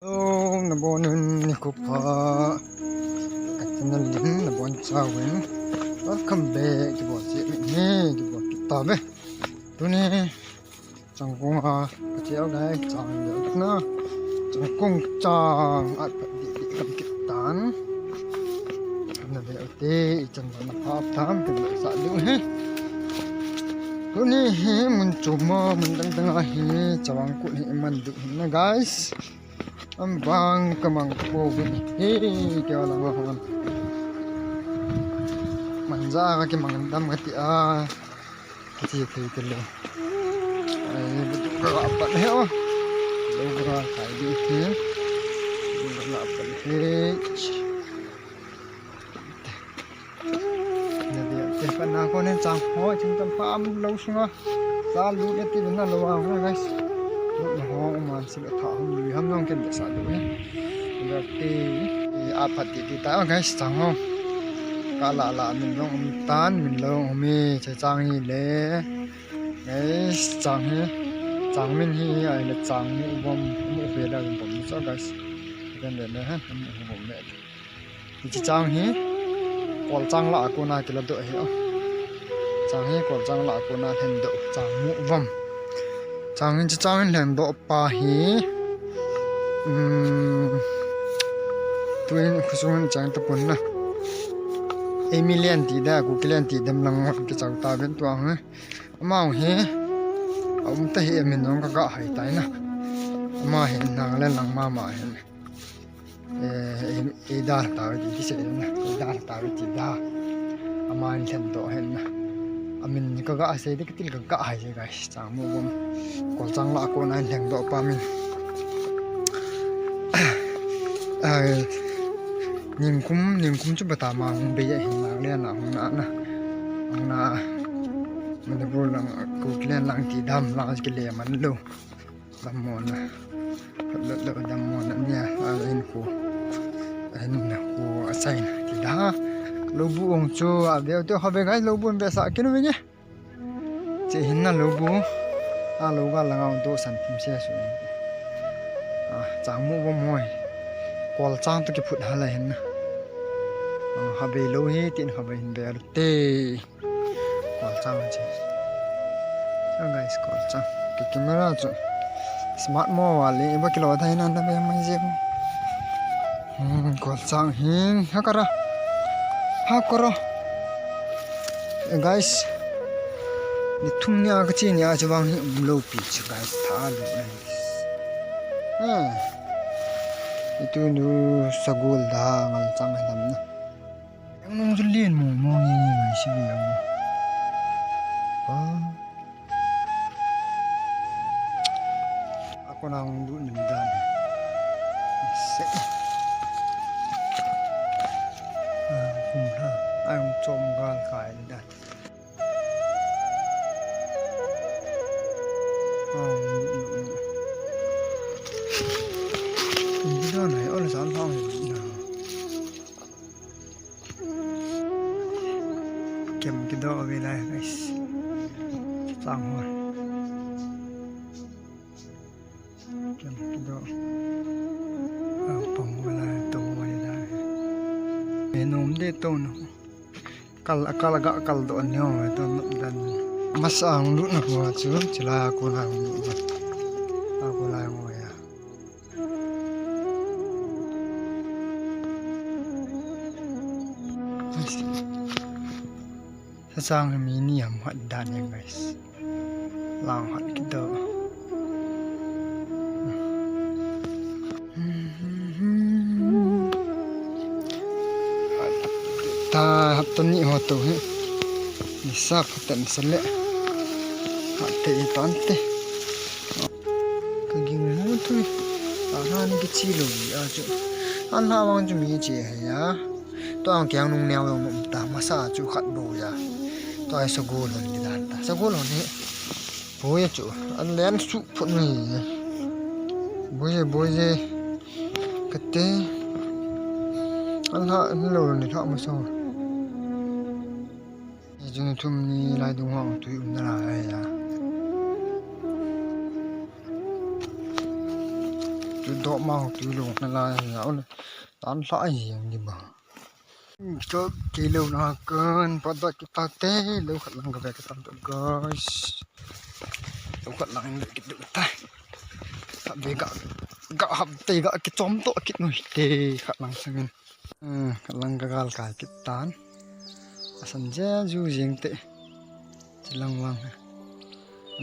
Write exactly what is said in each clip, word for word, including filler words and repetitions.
Hello, nabonun nikho pha. Ka channel in nabonchauvin welcome back. Kibol cheh uve, kibol kit tauve. Tuni Changkong a kache uve, chang le na. Changkong chang a pat di di kam kit tan. Nave ute, ichan vana pha tam, kibol sa diu ahi. Tuni hi mun chom a, mun dang dang a hi, chavang kut hi iman diu ahi na, guys. Am vang kamang pouvin ahi, kei lang hon. Manja kakimang dam kati a. Kati thei kele. Ai, bu ka la pat he o. Lo ka kai di he. Bu ka la pat he. Nave ute, pana kon chang ho, chang tam pa am lo sunga. Sa lut e ti na lo a, guys. Lut na ho, man si le tha hom lui ham nong ken sa lu e. Nave ute, a pat ti ti ta, guys, chang ho. Ka la la min long um tan, min long um e, che chang hi le. Guys, chang hi, chang min hi, ai le chang hi, bom, um u ve la bom ni cho, guys. Ken le le ha, um u bom me. Hiche chang hi, kolchang lah a kona kiladoh ahi o. Chang hi, kolchang lah a kona lhendoh, chang mu vom. Chang hi, hiche chang hi lhendoh pa hi, um, tuin khosung hin chang tapon na. Eimi len ti da, Kuki len ti dem lang kichau tauvin tua hi. Amau hi, a um ta hi, amin jong ka ga hai tai na. Ama hi, nang le nang mama hi. Eh, ei, ei da ta ve ti, ti se na. Ei da ta ve ti da. Ama in lhendoh hen na. Amin ka ga sei de, ka til ka ga hai je, guys. Chang mu bom. Kolchang lah a kona lhendoh pa min. Ai, ningkum, ningkum chu bata ma hung bei a hin lang le na, hung na na. Hung na. Manipur lang, Kuki len lang ti dam lang kile man lo. Dam mo na. Lo, lo, dam mo na nia, a, in ko. A, in ko, a, sai na. Ti da. Lo bu ong chu, a, ve te ho ve guys, lo bu ve sa kinu ve nge. Che hin na lo bu. A, lo ga la ngau do san tim se su. A, chang mu bom hoi. Kolchang to kiphut ha la hin na. A, ha ve lo hi, tin ha ve hin ve lo te. Kolchang che. So guys, kolchang. Ke camera chu smart mo wale, iba kilo thai na na be mai je. Hmm, kolchang hin, ha kara. Ha kara. Eh, guys. Ni thum ni a kache ni a chu vang hi um lo pi chu, guys, tha lo, guys. Ha. Itu nu sagol da ngal chang dam na. Ang nung chu lien mong mong ni ngai si ve ang. Pa. A kona hung lut nim dan. Se. A, kum la. A, hung chom gal kai dan. A, hung lut nim. Hung lut dan ai, ol san phang lut na. Kem kidoh ve lai, guys. Chang ho. Kem kidoh. A, pang ve lai, to ve lai. Me nom de to no. Kal, kal ga kal doh ni ho, to no dan. Masa hung lut na ho chu, chila ko la hung lut. A ko la ho ya. Sa chang mi ni ham hat dan e, guys. Lang hat kidoh. Ta hapta ni ho to hi. Ni sa phatan sa le. Hat te tan te. Ka ging mo tui. A han kichi lo a chu. An ha wang chu mi che he ya. To ang kiang nung neo long um ta, masa chu khat bou ya. To ai sagol hon di dan ta. Sagol hon hi. Bou ya chu. An len su phut ni. Bou ye, bou ye. Kate. An ha, an lo ni ha masa. Ye chu ni thum ni lai dung hong tui um na la ya. Tu do ma tu lo na la ya ole. Tan la ai yang di ba. Cho kilo na kan pa da kita te lo khat lang ka ba ka tan to guys. Lo khat lang lo kit ta. Ka be ga ga hap te ga ki chom to kit noi te khat lang sangin. Hmm, khat lang ka gal kai kit tan. Asan je ju jing te. Chilang lang.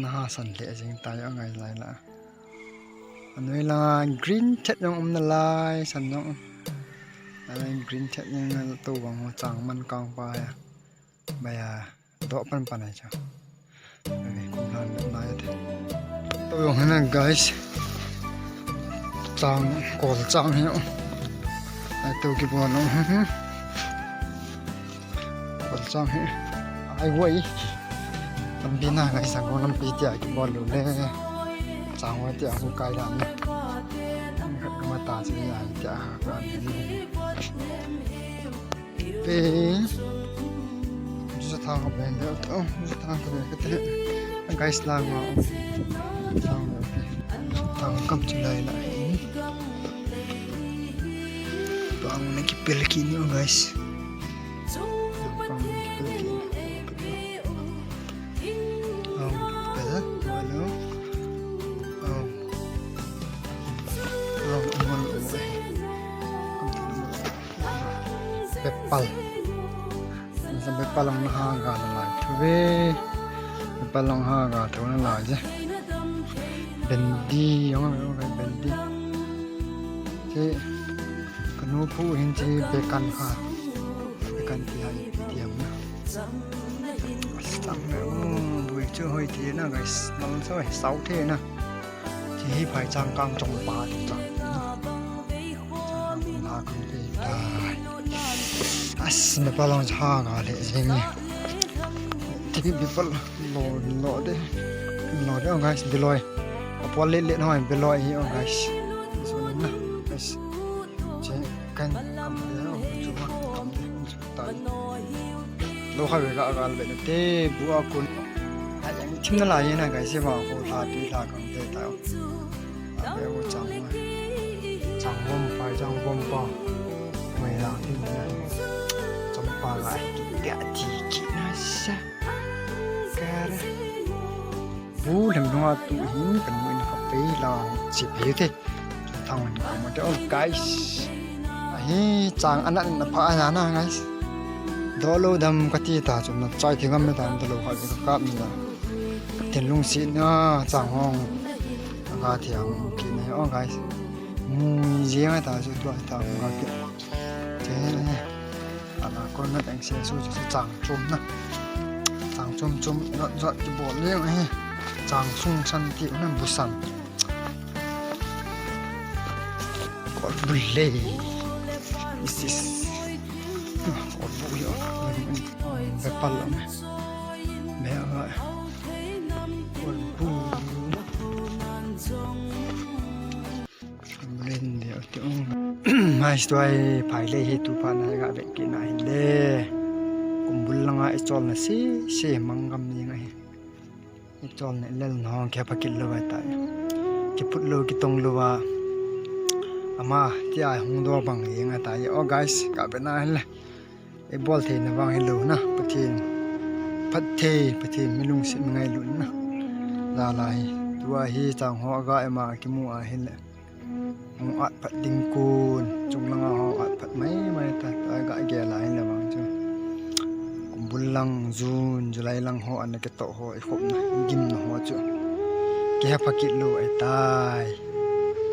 Na ha san le jing ta ya ngai lai la. Anoi la green chat jong um na lai san jong. Anoi green chat jong na to bang ho chang man kang pa ya. Ba ya do pan pan ai cha. Kum lan na ya te. To jong na guys. Chang kol chang hi. Ai to ki bo no. Kol chang hi. Ai wai. Lampi na ngai sang ko lampi tia kibol lou le. Chang wai tia hu kai dan na. Kama ta chi ya tia ha ka ni. Pe. Ju thang ka ben de. Oh, ju thang ka ben ka te. Guys lang ma. Thang ka. Thang kam chu lai la. Pang na kipel ki ni guys. Bepal. Bepal ang nahaga na lai. Tuve. Bepal ang haga tu na lai je. Bendi, ang bendi. Si. Kanu pu hin chi bekan ha. Bekan ti ha ti am na. Asang me u bui chu hoi ti na guys. Nang so sau the na. Chi hi phai chang kang chong pa ti chang. Chang kang la kang te ta. As na pa long cha ga le jing ni. Ti bi pa lo lo de. Lo de guys biloi. Apol le le no biloi hi guys. So na guys. Che kan kam de no chu ma kam de chu ta. Lo kha ve ka gal ve te bu a kun. Ha yang thim na la ye na guys ma ko tha ti la kam te ta. A ve u chang ma. Chang bom pa chang bom pa. Mai la ti na. Chang pa la ti ti ki na sa. Kara. Bu lem lunga tu hin kan mu in ka pe la chi pe te. Thang in ka mu te oh guys. Ahi chang ana na pha ana na guys. Do lo dam ka ti ta chu na chai thi ngam me ta do lo kha ka kap ni la. Tin lung si na chang hong. Ka thi ang ki na oh guys. Mu ji nga ta chu tu ta ka ki. Te. Ala kon na dang se su chu chang chum na. Chang chum chum zot zot ki bol le he. Chang sung san ti na bu san. Kol bu le. Is this. Kol bu yo. Bepal me. Me a. Kol bu. Len de ti ong. Mai stuai phai le hi tu pha na ga ve ki na hin le. Kumbul langa i chol na si si mang gam ni nga hi. I chol ne lel no ke pha kit lo ba ta. Ki put lo ki tong lo ba. Ama ti ai hung do bang ye nga ta ye. Oh guys, ka be na hin le. Ei bol thei na vang hi lo na, Pathen. Phat thei, Pathen mi lungset mi ngailut na. La la hi. Tua hi chang ho aga ema kimu a hi le. Hung at phat ding kun, chung langa ho at phat mai mai ta, ta ga gel a hi le vang chu. Kumbul lang, June, July lang ho ana kitoh ho i khop na, i gim na ho chu. Kihepha kit lo ai tai.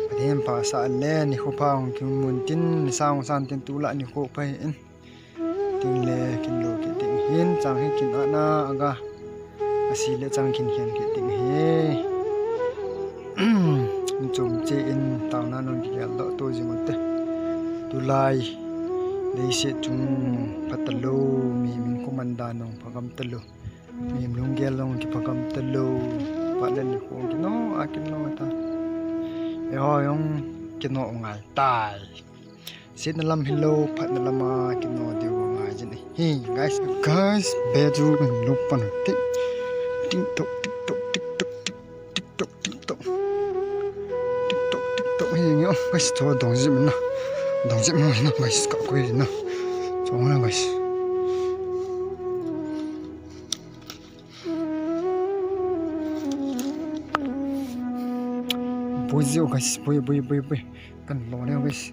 Pathen pha sa le, ni kho pha hung kimun tin, ni sa hung san tin tu la ni kho pha in. Tin le kin lo kit ding hin chang hi kin ana aga. Asi le chang kin hian kit ding hi. Chum che in tau na non ki gel do to jing u te. Tulai. Leiset chung pha ta lo mi min ko man da nong pha gam ta lo. Mi lung gel long ki pha gam ta lo. Pa le ni ko ki no a ki no ta. E ho yong ki no ngai tai. Sitna lam hi lo, phatna lama kino diu ngai jin hi, guys. Guys, be chu kan lo pan tik. Tik tok, tik tok, tik tok, tik tok, tik tok. Tik tok, tik tok hi. Guys, to dong jep na. Dong jep mo na, guys, ka koi na. Cho na, guys. Bui jep, guys, bui, bui, bui, bui. Kan lo le, guys.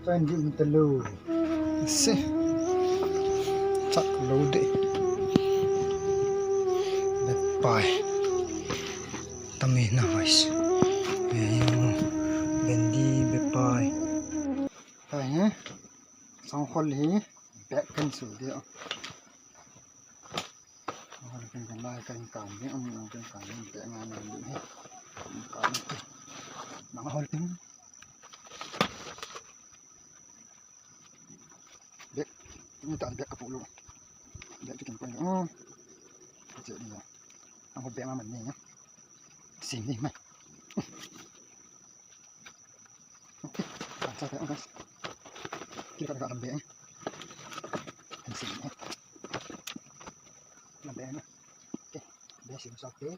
Chan di un ta lo. Se. Chak lo de. Bepai. Tami na, guys. Ayo. Bendi bepai. Hai, eh? Sang khol hi. Bek kan su de. Hol kan kan lai kan kan ni, um, kan kan ni, te nga na ni he. Kan kan ni. Nang hol ting. Bek, ni ta bek ka pu lo. Bek tu kan kan. Oh. Che ni ya. Ang bek ma man ni ya. Sim ni mai. Okay. Kan sa tayo, guys. Kita ka lambe. Ang sili. Lambe na. Okay. Be, sili sa, okay.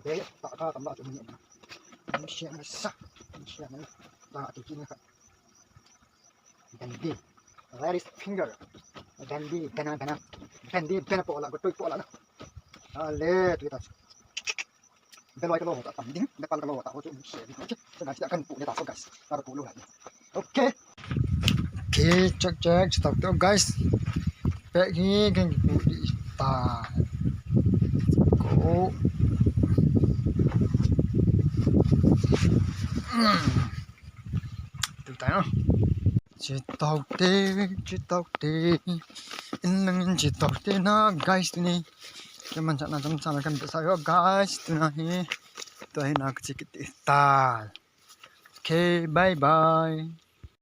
Be, ta ka tamba tu ni. Ang siya na sa. Ang siya na. Ta tu kini ka. Dandi. Where is finger? Dandi, bena, bena. Dandi, bena pola, go tui pola. Ale, tui ta. Beloi ka lo ta, tam ding, bepal ka lo ta, ho chu, se, se, guys, kan pu le ta, so, guys. Ka pu lo la. Okay. Okay, check, check, stop to, guys. Pek hi kan pu di ta. Ko. Hmm. Tu ta, no? Chitaute, chitaute. In lang in chitaute na, guys, tuni. Keman chana jam chana kan besa yo, guys, tuna hi. Tua hi na ka chikit ta. Okay, bye bye.